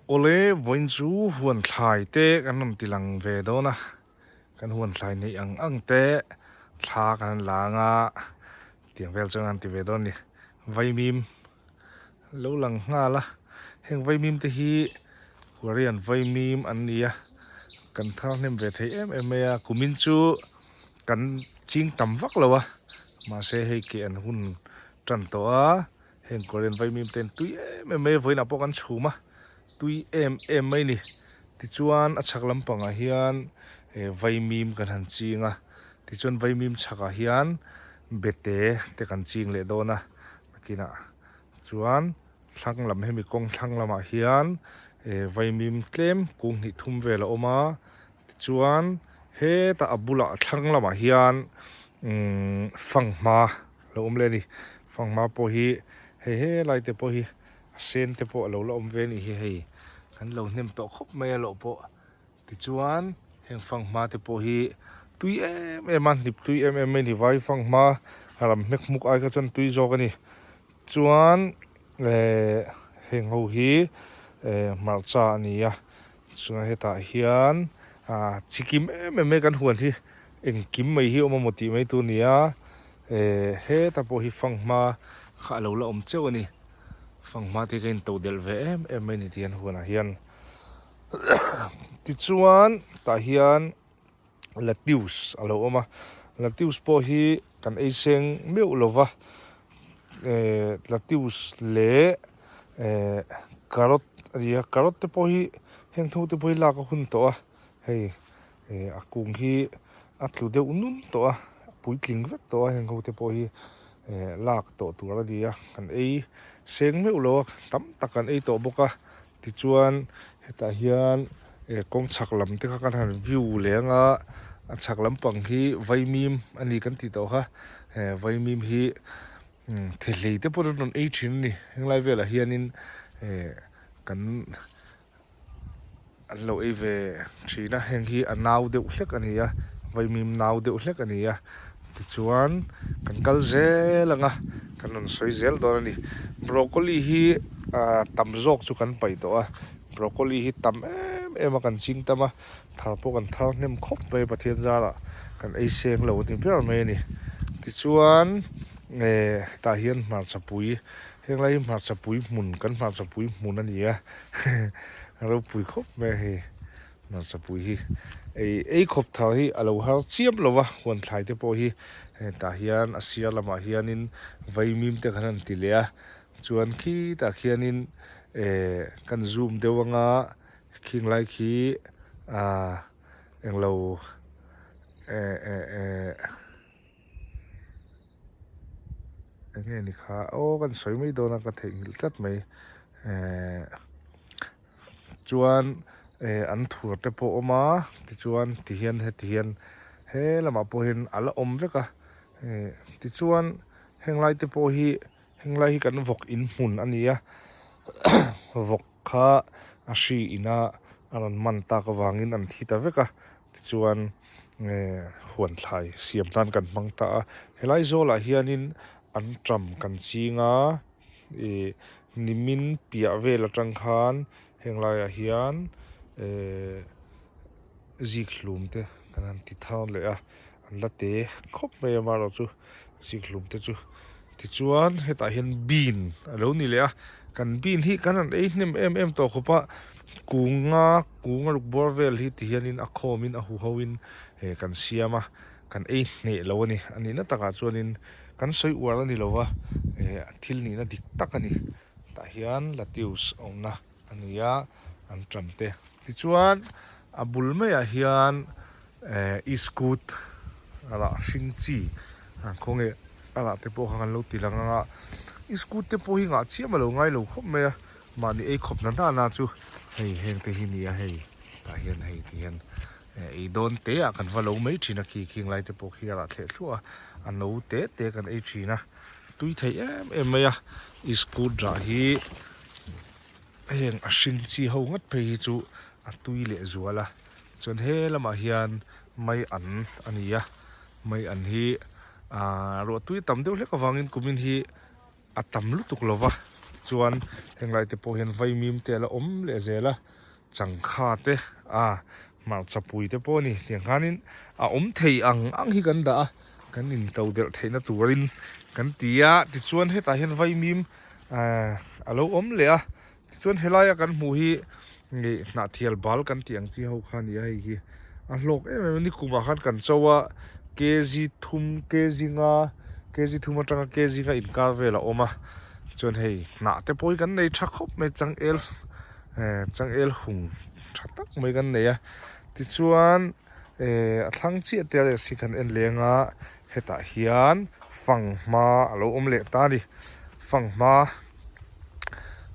Awle, vawiin chu huan thlai te kan rawn ti lang ve dawn a, kan huan thlai neih ang ang te thla kan la anga tiang vel chuan an ti ve dawn a ni. Vaimim lo lang nghal a, heng vaimim te hi Korean vaimim an ni a, kan thar hnem ve thei em em mai a, kumin chu kan ching tam vak lo a, mahse hei ke an hun tan tawh a. Heng Korean vaimim te an tui em em mai a, vawiinah pawh kan chhum a, tui em em mai a ni. Tichuan a chhak lampangah hian eh vaimim kan han ching a, tichuan vaimim chhakah hian bete te kan ching leh dawn a, nakinah chuan thlang lam hemi kawng thlang lamah hian eh vaimim tlem kung hnih thum vel a awm a, tichuan hetah a bulah thlang lamah hian umm fanghma. Lo awm leh a ni. Fanghma pawh hi hei helai te pawh hi a sen te pawh a lo la awm ve a nih hi hei kan lo hnem tawh khawp mai a loh pawh. Tichuan heng fanghma te pawh hi tui em em a hnip tui em em mai a ni. Vai fanghma ram hmek hmuk ai kha chuan tui zawk a ni. Chuan eh heng ho hi eh hmarcha a ni a chuan hetah hian ah chikim em em mai kan huan hi engkim mai hi a awm a maw tih mai tur a ni a. Eh heta pawh hi fanghma kha a lo la awm cheuh a ni. Fanghma te hi ka intoh delh ve em em mai a ni tih an huanah hian. Tichuan tah hian lettuce a lo awm a, lettuce pawh hi kan ei seng meuh lo va, eh lettuce leh eh carrot a ni a, carrot te pawh hi heng tho te pawh hi lak a hun tawh a hei. Eh a kung hi a tlu deuh nun tawh a, a puitling vek tawh a heng ho te pawh hi eh lak tawh tur a ni a, kan ei seng meuh lo a, tam tak kan ei tawh bawk a, tichuan hetah hian eh kawng chhak lam te kha kan han view leh ang a, a chhak lampang hi vaimim a ni kan tih tawh kha, eh vaimim hi thehlei te pawh an rawn ei thin a ni, henglai velah hianin eh kan. An lo ei ve thin a, heng hi a nau deuh hlek a ni a, vaimim nau deuh hlek a ni a, tichuan kan kal zel ang a, kan rawn sawi zel dawn a ni. Broccoli hi ah tam zawk chu kan paih tawh a, broccoli hi tam em em a kan ching tam a, thar pawh kan thar hnem khawp mai Pathian zarah kan ei seng lo a ni ber mai a ni. Tichuan eh hetah hian hmarchapui Henglai hi hmarchapui hmun kan hmarchapui hmun a ni a ropui khawp mai a hei hmarchapui hi ei ei khawp thar hi a lo har chiam lo va huan thlai te pawh hi hetah hian a sir lamah hianin vaimim te kan han ti leh a chuan khitah khianin eh kan zoom deuh anga khing lai khi ah englo eh eh eh. Eng nge ni kha aw kan sawi mai dawn a ka theihnghilh tlat mai ehh chuan eh an thur te pawh a awm a tichuan tihian heti hian he lamah pawh hian a la awm vek a eh tichuan henglai te pawh hi henglai hi kan vawk in hmun a ni a vawk kha a hri ina a rawn man tak avangin an thi ta vek a tichuan huan thlai siam tan kan hmang ta a helai zawlah hianin an ṭam kan ching a ih nimin piah vel atang khan heng laiah hian ehh zik hlum te kan han ti thar leh a an la te khawp mai a amaherawhchu zik hlum te chu tichuan hetah hian bean a lo ni leh a kan bean hi kan han ei hnem em em tawh khawp a kunga kung a ruk bawr vel hi ti hianin a khawmin a huho in eh kan siam a kan ei hneh lo a ni a nihna takah chuanin kan sawi uar a ni lo va eh thil nihna dik tak a ni tah hian latius awmna a ni a an ṭan te tichuan a bul maiah hian eh iskut a rah hring chi khawnge a rah te pawh kha kan lo ti lang ang a iskut te pawh hi ngah chiam a lo ngai lo khawp mai a mahni ei khawp na na na chu hei heng te hi a ni a hei tah hian hei ti hian eh ei dawn te ah kan va lo mai thin a khi khing lai te pawh khi a rah thleh thluah a a no te te kan ei thin a tui thei em em mai a iskut rah hi. Heng a hring chi ho ngat phei hi chu a tui leh zual a chuan he lamah hian mai an a ni a mai an hi ahh ruah tui tam deuh hlek avangin kumin hi a tam lutuk lo va. Tichuan heng lai te pawh hian vaimim te a la awm leh zel a, changkha te ah hmarcha pui te pawh a ni. Tiang khanin a awm thei ang ang hi kan dah a, kan into delh theihna turin kan ti a. Tichuan hetah hian vaimim ah a lo awm leh a, tichuan helaia kan hmuh hi ih hnahthial bal kan tih ang chi ho kha a ni a hei hi a hlawk em em a ni. Kumah khan kan cho a kg thum kg nga kg thum atanga kg nga inkar vel a awm a chuan hei hnah te pawh hi kan nei tha khawp mai changel eh changel hung tha tak mai kan nei a tichuan eh a thlang chiah te a si kan en leng a hetah hian fanghma a lo awm leh ta a ni fanghma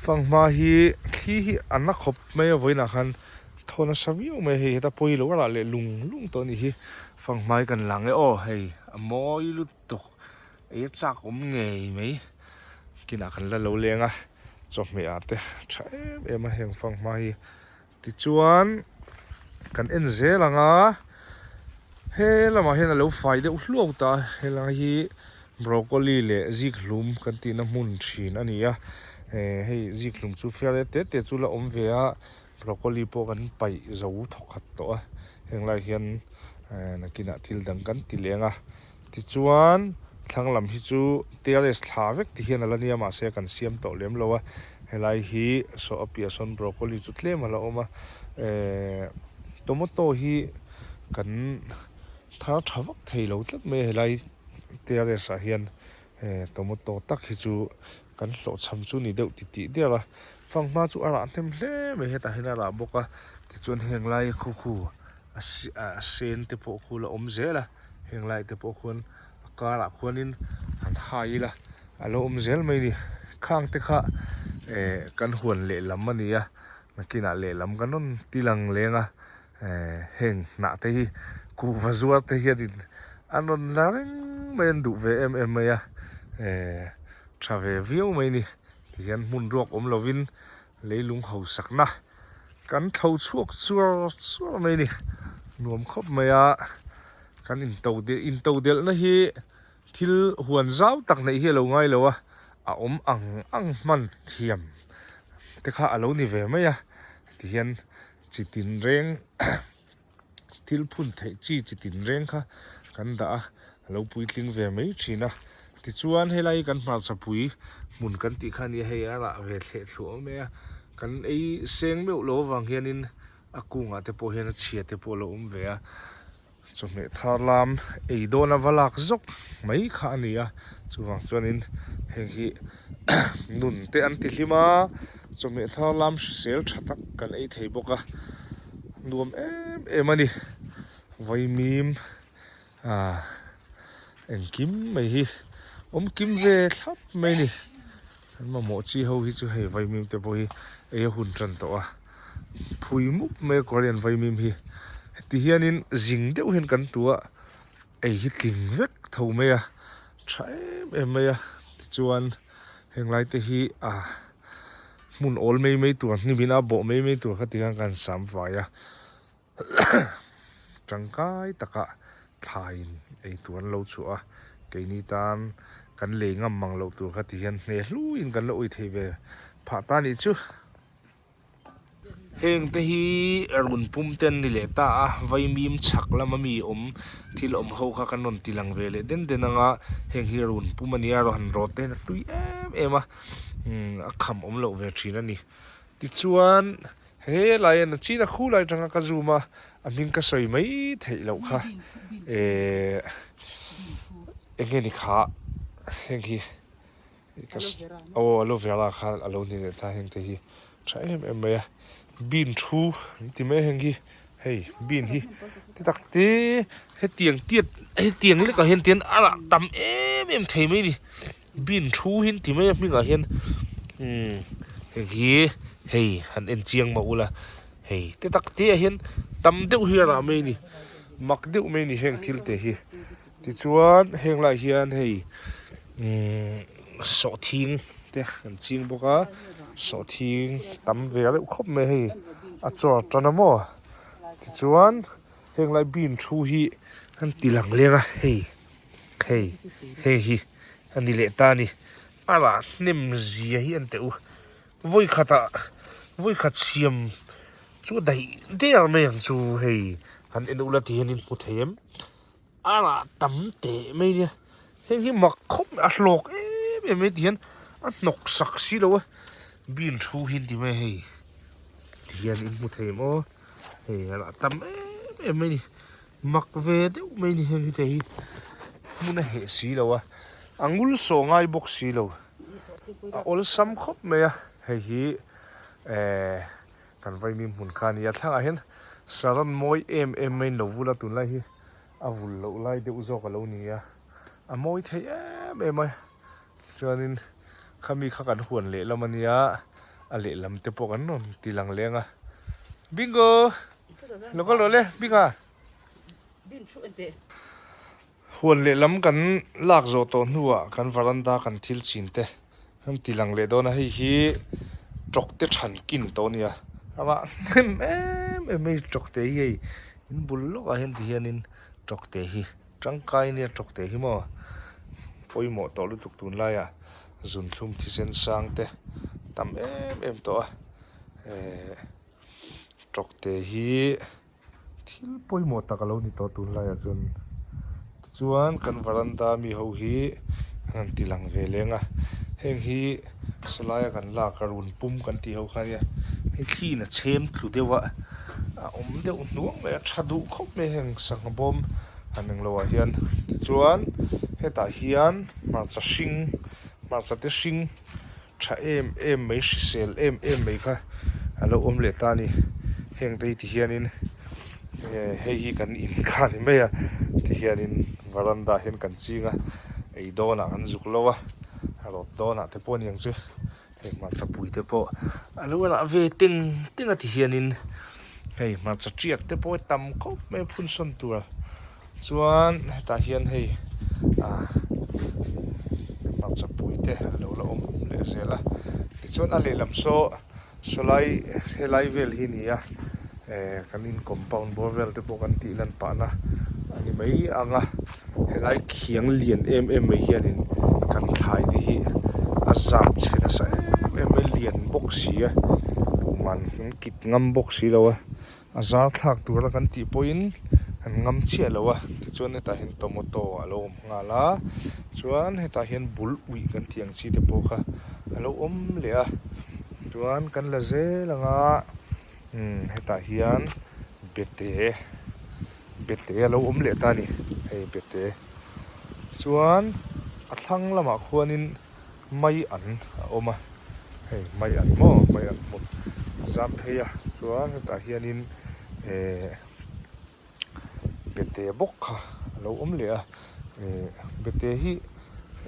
fanghma hi thli hi a na khawp mai a vawiinah khan thaw nasa viau mai a hei heta pawi lo a rah leh lung lung tawh a nih hi fanghma hi kan lang e aw hei a mawi lutuk. Ei a chak awm ngei mai kinah kan la lo leng a chawhmeh ah te tha em em a heng fanghma hi tichuan kan en zel ang a he lamah hian a lo fai deuh hluau ta a helai hi broccoli leh zikhlum kan tihna hmun thin a ni a eh hei zikhlum chu fiara te te chu la awm ve a broccoli pawh kan paih zo thawkhat tawh a henglai hian eh nakinah thil dang kan ti leng a. Tichuan, thlang lam hi chu terrace thla vek ti hian a la nia mahse kan siam tawh lem lo a, helai hi saw a piah sawn broccoli chu tlem a la awm a, ehh tomato hi kan thar tha vak thei lo tlat mai a helai terrace ah hian ehh tomato tak hi chu kan hlawhchham chu ni deuh titih der a, fanghma chu a rah hnem hle mai hetah hian a rah bawk a, tichuan heng lai khu khu a sen te pawh khu la awm zel a. Heng lai te pawh khuan a karah khuanin han hai ila a lo awm zel mai a ni. Khang te kha eh kan huan lehlam a ni a, nakinah lehlam kan rawn ti lang leng a, eh heng hnah te hi kuhva zuar te hianin an rawn la reng mai an duh ve em em mai a, eh tha ve viau mai a ni. Tihian hmun ruak awm lovin leilung hausakna kan tho chhuak chuar chuar mai a ni nuam khawp mai a kan into into delhna hi thil huan zau tak neih hi a lo ngai lo a a awm ang ang hman thiam te kha a lo ni ve mai a tihian chi tinreng Thil phun theih chi chi tin reng kha kan dah a, a lo puitling ve mai thin a. Tichuan helai hi kan hmarcha pui hmun kan tih kha a nia hei a rah ve thleh thluah awm mai a, kan ei seng meuh lo avang hianin a kungah te pawh hian a chhia te pawh a lo awm ve a. Chawhmeh thar lam ei dawn a va lak zawk mai kha a ni a, chuvang chuanin heng hi nun te an ti hlim a, chawhmeh thar lam hrisel tha tak kan ei thei bawk a. Nuam em em a ni vaimim ah engkim mai hi awm kim ve thlap mai a ni an mamawh chi ho hi chu hei vaimim te pawh hi ei a hun tan tawh a phui mup mai a korean vaimim hi heti hianin zing deuh hian kan tu a ei hi tling vek tho mai a tha em em mai a tichuan heng lai te hi ah. Hmun awl mai mai tur hnim in a bawh mai mai tur kha ti khan kan sam vai a tangkai taka thlaiin ei tur an lo chhuah a keini tan kan lei ngam mang loh tur kha ti hian hne hluin kan la ui thei ve phah ta nih chu. Heng te hi run pum te an ni leh ta a vaimim chhak lama mi awm thil awm ho kha kan rawn ti lang ve leh den den ang a heng hi run pum a nia han rawt te hian a tui em em a umm a kham awm loh ve thin a ni tichuan helai a chin a khu lai atanga ka zoom a a hming ka sawi mai theih loh kha ehh eng nge ni kha heng hi aw aloe vera kha a lo ni leh ta heng te hi tha em em mai a bean thu an ti mai a heng hi hei bean hi ti tak te hetiang tiat hetiang lekah hian tian a rah tam em em thei mai a ni. Bean thu hi an ti mai a hmingah hian umm heng hi hei han en chiang mah ula hei te tak te ah hian tam deuh hi a rah mai a ni mak deuh mai a ni heng thil te hi tichuan heng lai hian hei umm sawhthing te an ching bawk a sawhthing tam ve reuh khawp mai hei a chawr tan a maw tichuan heng lai bean thu hi an ti lang leng a hei hei hei hi. A ni leh ta a ni. A rah hnem zia hi an teh u. Vawi khatah vawi khat siam chu daih der mai ang chu hei han en ula ti hian in hmu thei em. A rah tam teh mai nia heng hi mak khawp mai a hlawk em em mai ti hian a hnawk sak si lo a bean thu hi an ti mai a hei ti hian in hmu thei em aw hei a rah tam em em mai a ni mak ve deuh mai a ni heng hi te hi hmun a heh si lo a a ngul sawh ngai bawk si lo a awlsam khawp mai a hei hi ehh. Kan vaimim hmun kha a ni a, thlangah hian saron mawi em em maiin lo vul a, tunlai hi a vul loh lai deuh zawk a lo ni a, a mawi thei em em a, chuanin khami kha kan huan lehlam a nia, a lehlam te pawh kan rawn ti lang leng a, Bingo! Lo kal rawh le, Binga! Huan lehlam kan lak zawh tawh hnuah kan varanda kan thil chin te kan ti lang leh dawn a, hei hi tawk te than kin tawh a nia, amah hnem em em mai tawk te hi hei in bul lawkah hian ti hianin tawk te hi tangkai nia tawk te hi maw pawimawh tawh lutuk tunlaiah zunthlum thisen sang te tam em em tawh a, ehh tawk te hi. Thil pawimawh tak a lo ni tawh tunlaiah chuan tichuan kan varanda mi ho hi an han ti lang ve leng a heng hi sawlaia kan lak a run pum kan tih ho kha nia hei thliin a chhem tlu deuh a a awm deuh hnuang mai a tha duh khawp mai heng sangha bawm han englo ah hian tichuan hetah hian hmarcha hring hmarcha te hring Tha em em mai hrisel em em mai kha a lo awm leh ta a ni. Heng te hi ti hianin hei hi kan in kha a ni mai a ti hianin varanda ah hian kan ching a ei dawnah kan zuk lo a rawt dawnah te pawh a ni ang chu hei hmarcha pui te pawh a lo rah ve teng teng a ti hianin hei hmarcha tiak te pawh a tam khawp mai a phun sawn tur Chuan hetah hian hei ah hmarcha pui te a lo la awm leh zel a tichuan a lehlam saw sawlai helai vel hi a ni a eh kan in compound bawr vel te pawh kan tih lan pah na a ni mai ang a helai khiang lian em em mai hianin kan thlai te hi a zap chhe nasa em em mai lian bawk si a tuman an kit ngam bawk si lo a. A zar thlak tura kan tih pawhin an ngam chiah lo a, tichuan hetah hian tomato a lo awm nghal a, chuan hetah hian bul uih kan tih ang chi te pawh kha a lo awm leh a, chuan kan la zel ang a, umm hetah hian bete bete a lo awm leh ta a ni, hei bete chuan a thlang lamah khuanin. Mai an a awm a, hei mai an maw mai an hmun zam phei a chuan hetah hianin ehh bete bawk kha a lo awm leh a ehh bete hi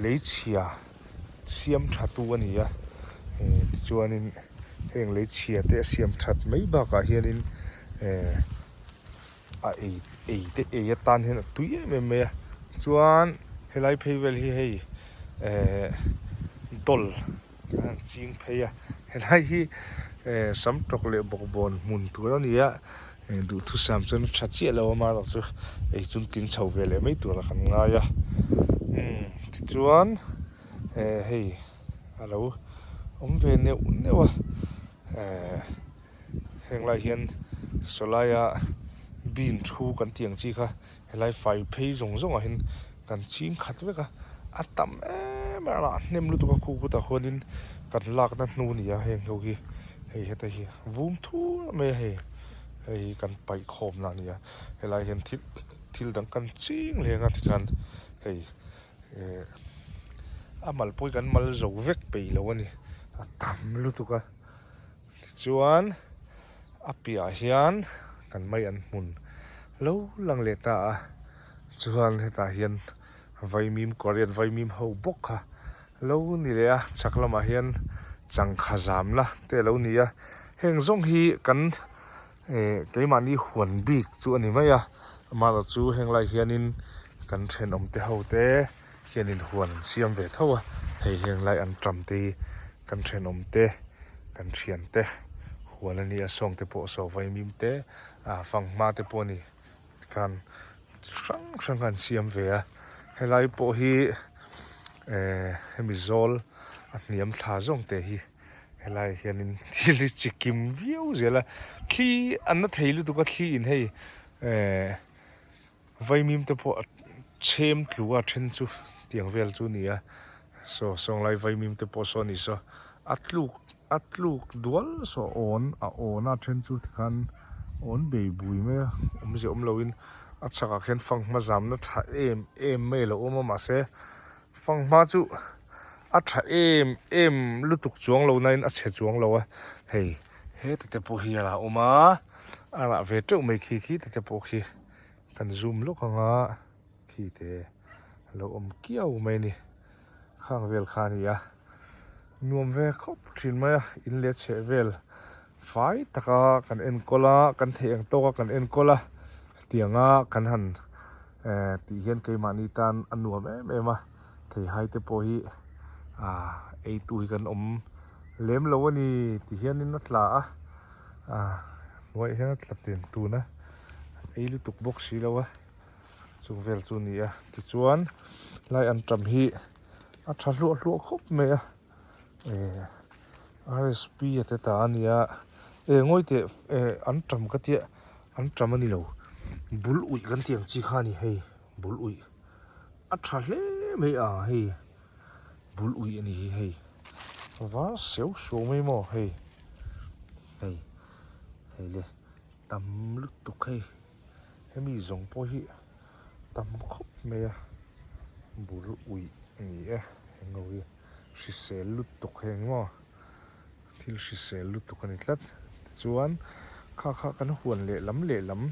lei chhia siam tha tu a ni a ehh tichuanin heng lei chhia te a siam that mai bakah hianin ehh. a ei ei te ei atan hian a tui em em mai a chuan helai phei vel hi hei ehh dawl an han ching phei a helai hi ehh sam tawk leh bawkbawn hmun tur a ni a duhthusam chuan a tha chiah lo a amaherawhchu chu ei chu tling chho ve leh mai tur a kan ngai a umm tichuan ehh hei a lo awm ve neuh neuh a ehh. Heng lai hian sawlaia bean thu kan tih ang chi kha helai fai phei zawng zawng ah hian kan ching khat vek a a tam em em a a hnem lutuk a khu khutah khuanin kan lakna hnu a ni a heng ho hi hei heta hi vum thur mai a hei hei hi kan paih khawmna a ni a helai hian thil thil dang kan ching leng a tikhan hei eh a mal pawh hi kan mal zo vek peih lo a ni a tam lutuk a. Tichuan a piahah hian kan mai an hmun lo lang leh ta a, chuan hetah hian vaimim Korean vaimim ho bawk kha lo ni leh a, chhak lamah hian changkha zamna te a lo ni a, heng zawng hi kan eh keimahni huan bik chu a ni mai a, amaherawh chu heng lai hianin kan thenawm te ho te hianin huan an siam ve tho a, hei heng lai an ṭam te hi kan thenawm te kan thian te huan a nia sawng te pawh saw vaimim te ah fanghma te pawh a ni tikhan chi hrang hrang kha an siam ve a helai pawh hi eh hemi zawl. A hniam thla zawng te hi helaiah hianin thil hi chi kim viau zel a, thli an na thei lutuk a thli in hei eh vaimim te pawh a chhem tlu a then chu tiang vel chu a ni a saw sawnglai vaimim te pawh saw a ni saw a tluk a tluk dual saw awn a awn a then chu tikhan awn bei bui mai a awmzia awm loin a chhakah khian fanghma zamna tha em em mai a lo awm a mahse Fanghma chu a tha em em lutuk chuang lo nain a chhe chuang lo a, hei heta te pawh hi a la awm a, a rah ve teuh mai khi khi te pawh khi kan zoom lawk ang a, khi te a lo awm kiau mai a ni, khang vel kha a ni a, nuam ve khawp thin mai a, in leh chheh vel fai taka kan enkawl a, kan theih ang tawka kan enkawl a, hetianga kan han. Eh tih hian keimahni tan a nuam em em a, theihai te pawh hi ah ei tu hi kan awm lem lo a ni ti hianin a tla a, ah hnuaiah hian a tla ten tun a, ei lutuk bawk si lo a, chung vel chu a ni a, tichuan lai an tam hi a tha hluah hluah khawp mai a, eh rsp a te ta a nia, eh ngawi teh eh an tam ka tia. An ṭam a ni lo, bul uih kan tih ang chi kha a ni hei, bul uih a ṭha hle mai a hei bul uih a ni hi hei var seu suau mai maw hei hei hei le tam lutuk hei hemi zawng pawh hi tam khawp mai a bul uih a ni e heng ho hi hrisel lutuk heng maw. Thil hrisel lutuk a ni tlat. Tichuan kha kha kan huan lehlam lehlam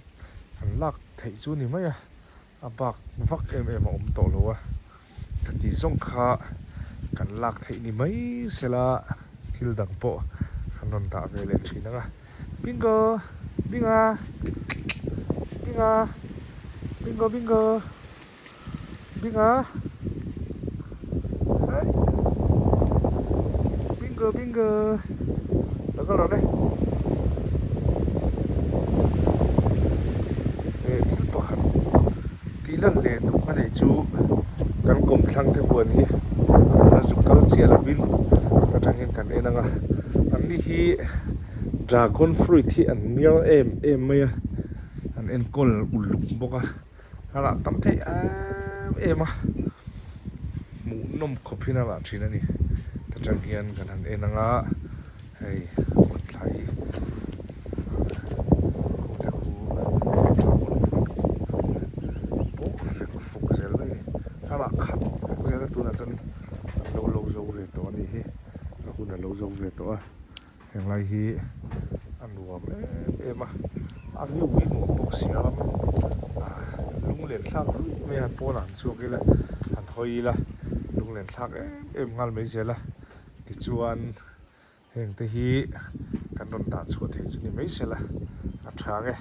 kan lak theih chu ni mai a, a bak vak em em a awm tawh lo a. Ka ti zawng kha kan lak theih ni mai sela thil dang pawh kan rawn dah ve leh thin ang a. Bingo! Binga! Binga! Bingo bingo! Binga Hai Bingo bingo Lo kal rawh le He thil pakhat tih lan leh duh ka neih chu kan kawmthlang te huan hi a zuk kal chiah lovin ta tangin kan en ang a an ni hi dragon fruit hi an mial em em mai a an enkawl uluk bawk a. A rah tam thei em em a, hmuhnawm khawp hian a rah thin a ni. Ta tang hian kan han en ang a, hei kawtthla hi kawngte khu bawk fek fuk zel mai a ni. A rah khat vek zel a tunah chuan an lo lo zo ve tawh a nih hi, a hun a lo zo ve tawh a. Henglai hi a nuam em em a, a view hi nuam bawk si a ram lunglen thlak luih mai a pawnah han chhuak ila han hawi ila lunglen thlak em em nghal mai zel a tichuan heng te hi kan rawn dah chhuah theih chu ni mai sela a tha ang e.